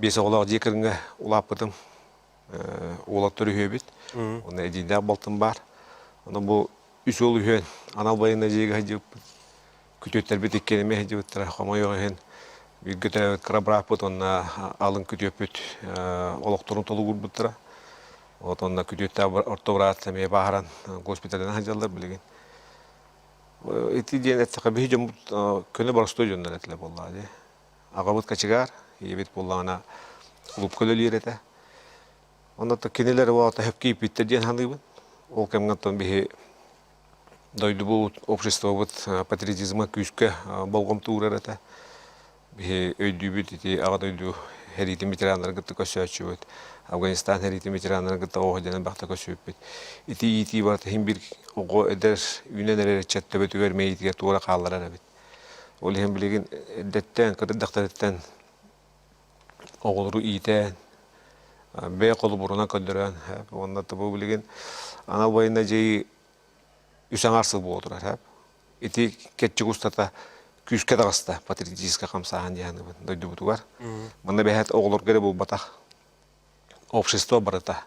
Биэс оҕолоох дьиэ кэргэҥҥэ улааппытым. Уолаттар үһүөбүт. Онно эдьиийдээх балтым баар. Онон бу үс уол үһүөн анал байыаннай дьиэгэ сылдьыбыппыт. Күтүөттэрбит иккиэн эмиэ сылдьыбыттара. Хомойуох иһин, бииргэ төрөөбүт кыра бырааппыт уонна алын күтүөппүт олохторун толугурбуттара. Вот онно күтүөттээх орто быраат эмиэ бааһыран госпиталынан сылдьаллар билигин. Ити диэн эттэххэ, биһи дьоммут көнө боростуой дьоннор этилэр буоллаҕа дии. Аҕабыт кочегар, ийэбит буоллаҕына клубка үлэлиир этэ. Онно кинилэр уолата хөп киирбиттэр диэн саныыбын. Ол кэмҥэ оттон биһи дойдубут, обществобыт патриотизма күүскэ болҕомто уурар этэ. Биһи өйдүүбүт ити Аҕа дойду сэриитин ветераннарын кытта көрсөөччүбүт, Афганистан сэриитин ветераннарын кытта оҕо диэн элбэхтэ көрсүбүппүт. Ити иитии барыта иһин биир оҕо эдэр үүнэн эрэр ыччат төбөтүгэр мэйиитигэр туора хаалларар эбит. Ол иһин билигин эрдэттэн, кырдьахтарыттан оҕолору иитэн, бэйэ холобурунан көрдөрөн, уонна бу билигин анал байыаннай дьайыы үс аҥаар сыл буола турар. Ити кэрчик устата күүскэ таҕыста патриотическай хамсааһын дьаһаныбын дойдубутугар. Манна бэһэт оҕолорго эрэ буолбатах, общество барыта.